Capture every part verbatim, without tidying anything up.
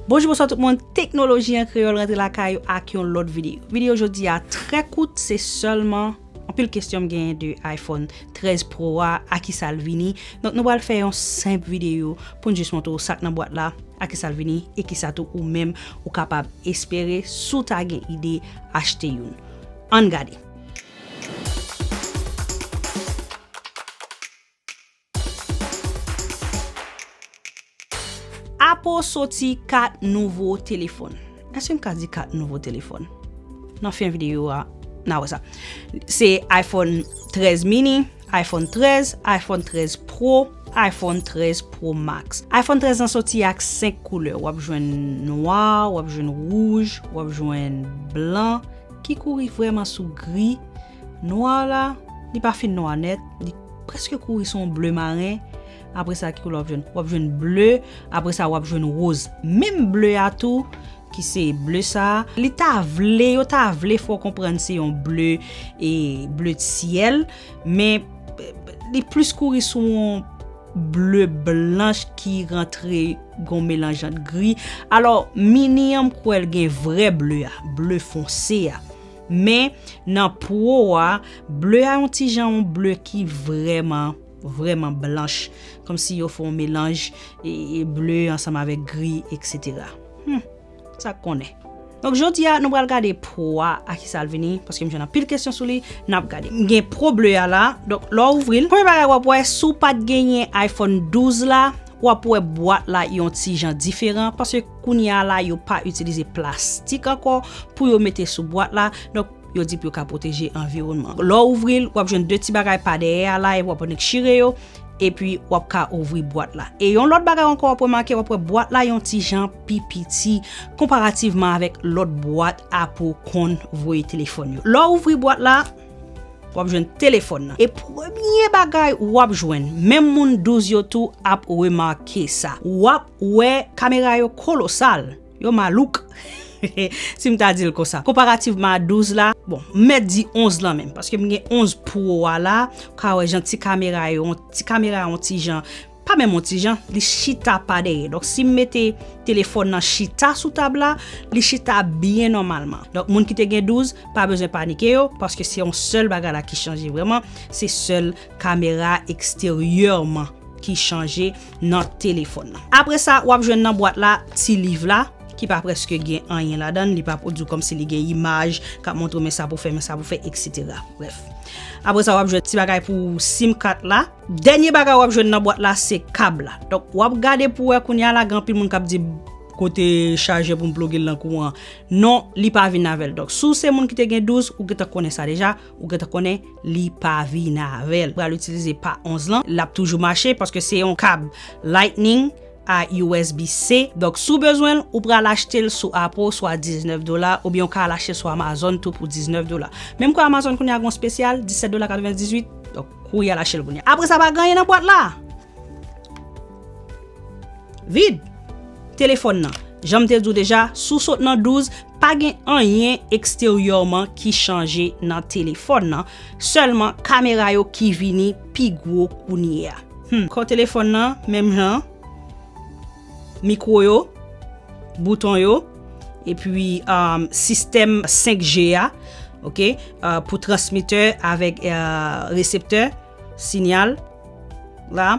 Bonjou, bonswa tout moun. Teknoloji an kreyòl rantre lakay ou ak yon lòt videyo. Videyo jodi a trè kout, se sèlman anpil kesyon m genyen de iPhone trèz Pro a, a ki sa l vini. Donk, nou pral fè yon senp videyo pou n jis montre w sa k nan bwat la, a ki sa l vini, e ki sa tou ou menm ou kapab espere si w ta gen ide achte youn. Ann gade. Apple soti kat nouvo telefòn. Èske m ka di kat nouvo telefòn? Nan fen videyo a, n a wè sa. Se iPhone trèz mini, iPhone trèz, iPhone trèz Pro, iPhone trèz Pro Max. iPhone trèz lan soti ak senk koulè. W ap jwenn nwa, w ap jwenn wouj, w ap jwenn blan, ki kouri vrèman sou gri. Nwa la, li pa fin nwa nèt, li prèske kouri sou yon ble maren. Apre sa, ki koulè w ap jwenn? W ap jwenn ble, apre sa, w ap jwenn woz. Menm ble a tou, ki se ble sa a, li ta vle, yo ta vle fè w konprann se yon ble, e ble syèl, men, e, li plis kouri sou yon ble blanch ki rantre gon melanj ant gri. Alò, mini an, m kwè l gen vrè ble a, ble fonse a. Men, nan Pro a, ble a yon ti jan yon ble ki vrèman, vrèman blanch. Kòmsi yo fè yon melanj, e, e ble ansanm avèk gri, etsetera. Hmm, sa k konnen. Donk, jodi a, nou pral gade Pro a, a ki sa l vini, paske m jwenn anpil kesyon sou li, n ap gade. M gen Pro ble a la, donk, lè w ouvri l, premye bagay w ap wè, si w pa t genyen iPhone douz la, w ap wè bwat la yon ti jan diferan, paske kounye a la, yo pa itilize plastik ankò pou yo mete sou bwat la. Donk, yo di pou yo ka pwoteje anviwònman. Lè w ouvri l, w ap jwenn de ti bagay pa dèyè a la, epi w ap annik chire yo, epi w ap ka ouvri bwat la. E yon lòt bagay ankò w ap remake, w ap wè bwat la yon ti jan pi piti konparativman avèk lòt bwat Apple konn voye telefòn yo. Lè w ouvri bwat la, w ap jwenn telefòn nan. E premye bagay w ap jwenn, menm moun douz yo tou ap remake sa. W ap wè kamera yo kolosal. Yo malouk. Si m ta di l konsa. Konparativman a douz la, bon, m mèt di onz lan menm, paske m gen onz Pro a la, ou ka wè jan ti kamera yo, ti kamera yon ti jan, pa menm yon ti jan, li chita pa dèyè. Donk, si m mete telefòn nan chita sou tab la, li chita byen nòmalman. Donk, moun ki te gen douz, pa bezwen panike yo, paske se yon sèl bagay la ki chanje vrèman, se sèl kamera eksteryèman ki chanje nan telefòn nan. Apre sa, w ap jwenn nan bwat la ti liv la, ki pa prèske gen anyen ladan l, li pa pou di w kòmsi li gen imaj k ap montre w men sa pou fè, men sa pou fè, etsetera. Brèf. Apre sa, w ap jwenn ti bagay pou sim kat la. Dènye bagay w ap jwenn nan bwat la, se kab la. Donk, w ap gade pou wè kounye a la, gen anpil moun k ap di, kote chajè pou m ploge l nan kouran. Non, li pa vin avè l. Donk, si w se moun ki te gen douz, ou gentan konnen sa deja, ou gentan konnen li pa vin avè l. Pral itilize pa onz lan, l ap toujou mache paske se yon kab Lightning a U S B C. Donk, si w bezwen l, ou pral achte l sou Apple swa diznèf dola, oubyen ou ka al achte l sou Amazon tou pou diznèf dola. Menm kwè Amazon kounye a gen yon espesyal, disèt dola katrevendizuit. Donk, kouri al achte l kounye a. Apre sa, pa gen anyen nan bwat la. Vid. Telefòn nan. Jan m te di w deja, si w sot nan douz, pa gen anyen eksteryèman ki chanje nan telefòn nan. Sèlman kamera yo ki vini pi gwo kounye a. Hmm. Kò telefòn nan, menm jan. Mikwo yo, bouton yo, epi, um, sistèm senk G a, oke, uh, pou transmitè avèk, uh, reseptè, sinyal la.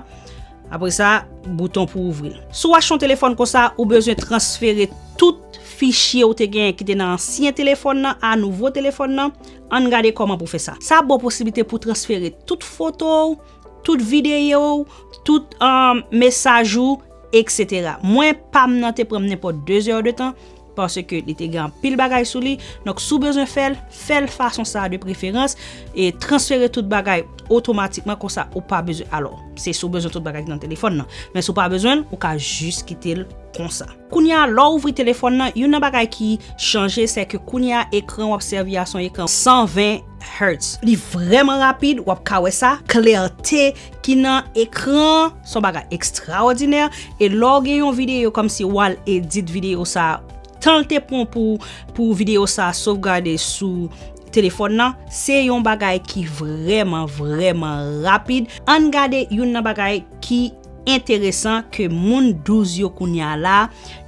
Apre sa, bouton pou ouvri l. Si w achte yon telefòn konsa, ou bezwen transfere tout fichye ou te genyen ki te nan ansyen telefòn nan a nouvo telefòn nan. Ann gade kòman pou fè sa. Sa ap ba w posiblite pou transfere tout foto w, tout videyo w, tout, um, mesaj ou, etsetera. Mwen, pa m nan te pran m nenpòt de zè de tan, paske li te gen anpil bagay sou li. Donk, si w bezwen fè l, fè l fason sa a de preferans, e transfere tout bagay otomatikman, konsa ou pa bezwen. Alò, se si w bezwen tout bagay ki nan telefòn nan. Men si w pa bezwen l, ou ka jis kite l konsa. Kounye a, lè w ouvri telefòn nan, youn nan bagay ki chanje, se ke kounye a, ekran w ap sèvi a se yon ekran san ven hertz. Li vrèman rapid, w ap ka wè sa. Klète ki nan ekran, se yon bagay ekstraòdinè. E lè w gen yon videyo, kòmsi w al edit videyo sa a, tan l te pran pou, pou videyo sa a sovgade sou telefòn nan, se yon bagay ki vrèman, vrèman rapid. Ann gade youn nan bagay ki enteresan ke moun douz yo kounye a la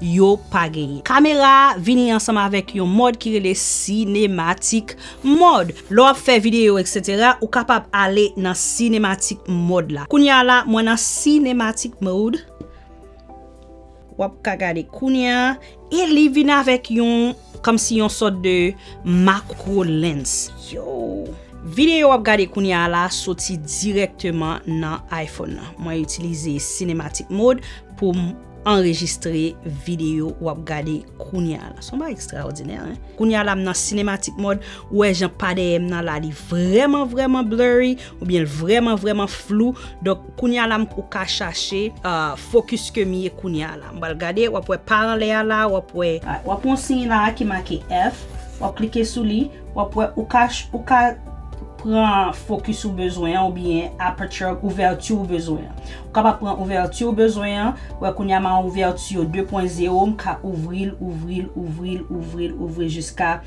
yo pa genyen. Kamera a vini ansanm avèk yon mòd ki rele Cinematic Mode. Lè w ap fè videyo, et cetera, ou kapab ale nan Cinematic Mode la. Kounye a la, mwen nan Cinematic Mode. W ap ka gade kounye a, e li vin avèk yon, kòmsi yon sòt de macro lens. Yo! Videyo w ap gade kounye a la soti dirèkteman nan iPhone nan. Mwen itilize Cinematic Mode pou m anrejistre videyo w ap gade kounye a la. Se yon bagay ekstraòdinè, en. Kounye a la, m nan Cinematic Mode, ou wè jan pa dèyè m nan la, li vrèman, vrèman blurry, oubyen l vrèman, vrèman flou. Donk, kounye a la, m, ou ka chache, euh, focus ke m ye kounye a la. M pral gade, w ap wè pa anlè a la, w ap wè, w ap wè yon siy la ki make F, w ap klike sou li, w ap wè, ou ka ch-, ou ka pran focus ou bezwen an, oubyen aperture, ouvèti ou bezwen an. Ou kapab pran ouvèti ou bezwen an, wè kounye a m a ouvèti yo de pwen zewo, m ka ouvri l, ouvri l, ouvri l, ouvri l, ouvri l jiska,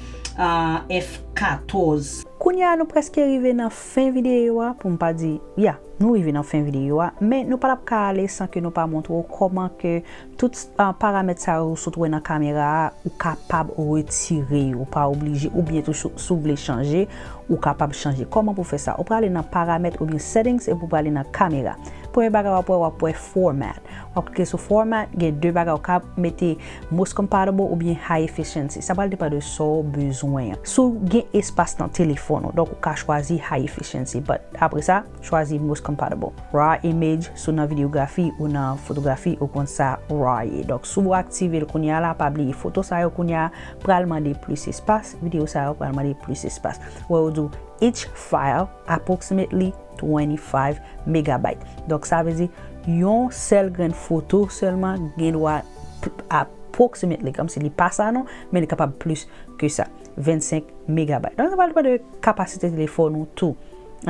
ah, F katòz. Kounye a nou prèske rive nan fen videyo a, pou m pa di, ya, nou rive nan fen videyo a, men nou pa t ap ka ale san ke nou pa montre w kòman ke tout, ah, paramèt sa yo sot wè nan kamera a, ou kapab retire yo, ou pa oblije, oubyen tou si, si w vle chanje, ou kapab chanje. Kòman pou fè sa? Ou prale nan paramèt oubyen settings epi ou prale nan kamera. Premye bagay w ap wè, w ap wè format. W ap klike sou format, gen de bagay, ou ka mete most compatible oubyen high efficiency. Sa pral depann de sa w bezwen an. Si w gen espas nan telefòn ou, donk ou ka chwazi high efficiency, but apre sa, chwazi most compatible. Raw image, si w nan videyografi ou nan fotografi, ou konn sa raw ye. Donk, si w aktive l kounye a la, pa bliye foto sa yo kounye a pral mande plis espas, videyo sa yo pral mande plis espas. Wè yo di w each file approximately twenty-five megabyte. Donk, sa vle di yon sèl grenn foto sèlman gen dwa p-, approximately, kòmsi li pa sa non, men li kapab plis ke sa, vennsenk megabyte. Donk, sa va depann de kapasite telefòn ou tou.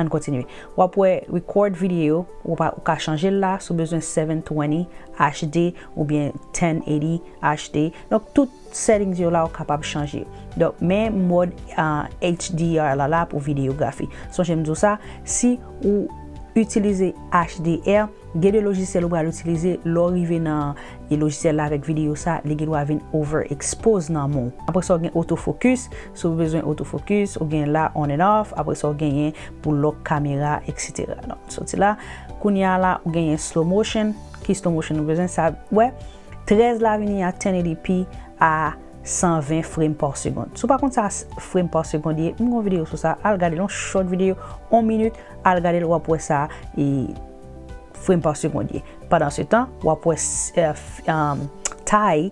Ann kontinye. W ap wè record video, ou pa, ou ka chanje l la, si w bezwen seven twenty H D oubyen ten eighty H D. Donk, tout settings yo la, ou kapab chanje. Donk, men mòd, ah, H D R la, la pou videyografi. Sonje m di w sa, si ou itilize H D R, gen de lojisyèl ou pral itilize, lè w rive nan, e, lojisyèl la avèk videyo sa, li gen dwa vin overexpose nan men w. Apre sa, w gen autofocus, si w bezwen autofocus, ou gen la on and off, apre sa, w genyen pou lock kamera, et cetera. Donk, soti la, kounye a la, ou genyen slow motion, ki slow motion ou bezwen, sa, wè, trèz la vini a ten eighty p a san ven frame par second. Si w pa konn sa s-, frame par second ye, m gon videyo sou sa, al gade l, yon short videyo, yon minit, al gade l, w ap wè sa, e, frame par second ye. Pandan se tan, w ap wè s-, eh, f-, um, tay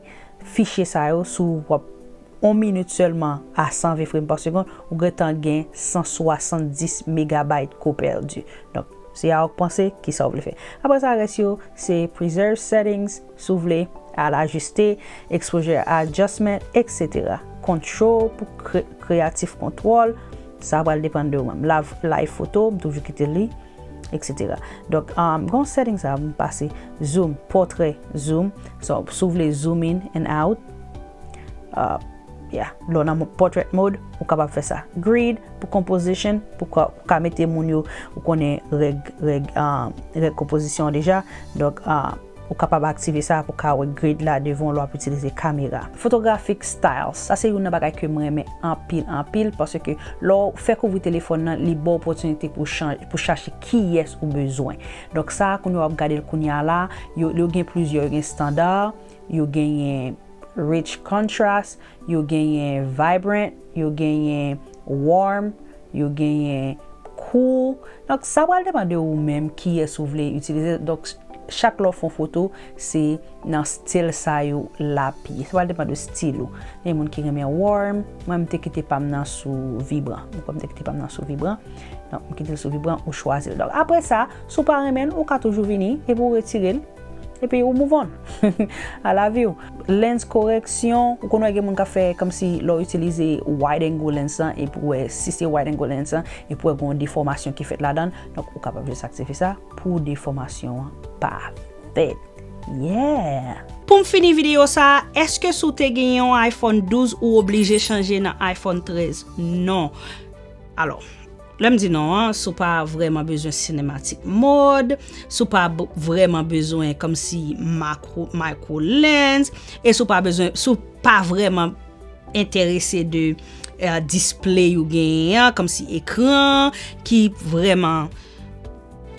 fichye sa yo sou w ap yon minit sèlman a san ven frame par second, ou gentan gen san swasanndis megabyte ko pèdi. Donk, se a w k panse, kisa w vle fè. Apre sa, rès yo, se preserve settings, si w vle, al ajiste, exposure adjustment, et cetera. Control pou kre-, kreatif kontwòl, sa pral depann de ou menm. Lav-, live foto, m toujou kite li, et cetera. Donk, um, gon setting sa, m pase zoom, pòtrè, zoom. So, si w vle zoom in and out, uh, yeah, lè w nan mo-, portrait mode, ou kapab fè sa. Grid pou composition, pou ka, ou ka mete moun yo, ou konnen règ, règ, ah, règ konpozisyon an deja. Donk, ah, ou kapab aktive sa pou ka wè grid la devan w lè w ap itilize kamera. Photographic styles, sa se youn nan bagay ke mwen renmen anpil, anpil, paske lè w fè kouvri telefòn nan, li ba w opòtinite pou chan-, pou chache kiyès ou bezwen. Donk, sa a, kounye a w ap gade l kounye a la, yo, yo gen plizyè, yo gen standard, yo genyen rich contrast, yo genyen vibrant, yo genyen warm, yo genyen cool. Donk, sa pral depann de ou menm kiyès ou vle itilize. Donk, chak lè w fè yon foto, se nan stil sa yo l ap ye. Sa pral depann de stil ou. Gen moun ki renmen warm. Mwen, m te kite pa m nan sou vibran. Ou kwè m te kite pa m nan sou vibran? Donk, m kite l sou vibran, ou chwazi l. Donk, apre sa, si w pa renmen l, ou ka toujou vini epi w retire l. Epi ou move on. A lavi w. Lens koreksyon, ou konn wè gen moun k ap fè kòmsi lè w itilize wide angle lens lan, epi w wè si se wide angle lens lan, epi w wè gen yon defòmasyon ki fèt ladan l. Donk, ou kapab jis aktive sa pou defòmasyon an pa fèt. Yeah! Pou m fini videyo sa a, èske si w te gen yon iPhone douz, ou oblije chanje nan iPhone trèz? Non. Alò, Lè m di non an, si w pa vrèman bezwen cinematic mode, si w pa b- vrèman bezwen kòmsi macro, micro lens, e si w pa bezwen, si w pa vrèman enterese de uh, display ou genyen an, kòmsi ekran ki vrèman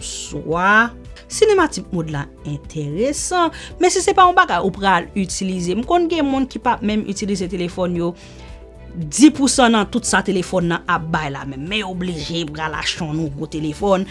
swa cinematic mode la enteresan, men si se pa yon bagay ou pral itilize, m konn gen moun ki p ap menm itilize telefòn yo dis pousan nan tout sa telefòn nan ap bay la menm, men yo oblije pral achte yon nouvo telefòn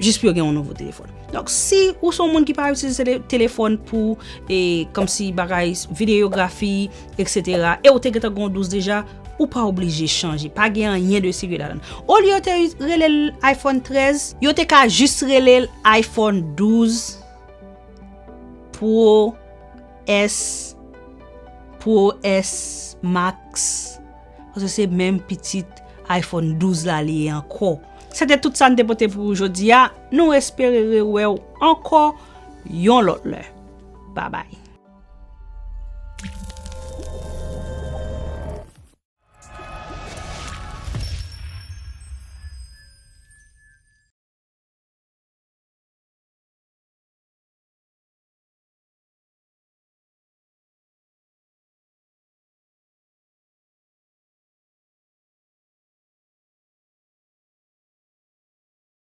jis pou yo gen yon nouvo telefòn. Donk, si ou se yon moun ki pa itilize tele- telefòn pou, e, kòmsi bagay videyografi, etsetera, e ou te gentan gen yon douz deja, ou pa oblije chanje. Pa gen anyen de serye ladan. Olye yo te rele l iPhone trèz, yo te ka jis rele l iPhone douz Pro S, Pro S Max. Paske se menm pitit iPhone douz la li ye ankò. Se te tout sa n te pote pou ou jodi a. Nou espere rewè w ankò yon lòt lè. Babay.